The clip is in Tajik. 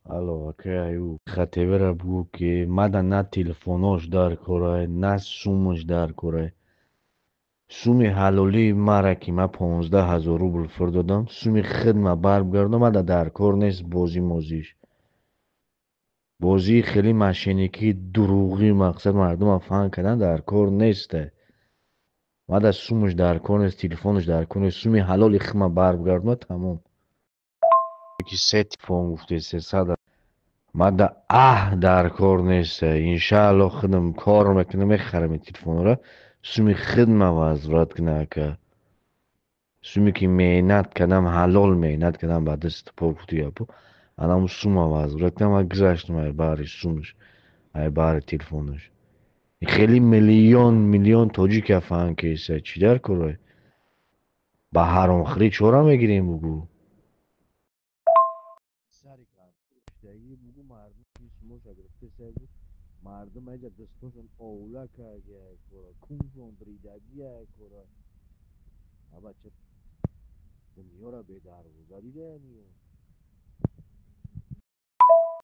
Алло, акай Аюб, хатевера бугӯ, ки мада на телефонош дар корай, на сумаш дар корай. Суми ҳалолии мара, ки ман 15 000 рубл фирдодам, суми хидма барбигардонам, мада дар кор нест бозӣ мозиш. Бозии хеле мошенникӣ, дурӯғӣ, мақсад мардума фан кардан дар кор несте. Мада сумаш дар кор нест, телефонаш дар кор нест, суми ҳалоли хидма барбигардона, тамом. Ки се телефон гуфте, 300 мада аҳ дар кор нест. Иншаалло, худам кор мекунам, мехарам ин телефонро, суми хидма возврат куна, ака. Суме ки меҳнат кардам, ҳалол меҳнат кардам, ба дасту по гуфти гапо, анаму сума возврат кунам. Ма гузаштам ай баҳри сумаш, ай баҳри телефонаш. Хеле миллион миллион тоҷика фаҳм кеса, чӣ дар корай? Ба ҳаромхӯрӣ чора мегирем, бугӯ. Сари бугӯ, мардум сумоша гирифтеса, мардум аҷа дастошон овла карда кора, куншон бридагия кора. Абача дунёра бедарвоза диданиё.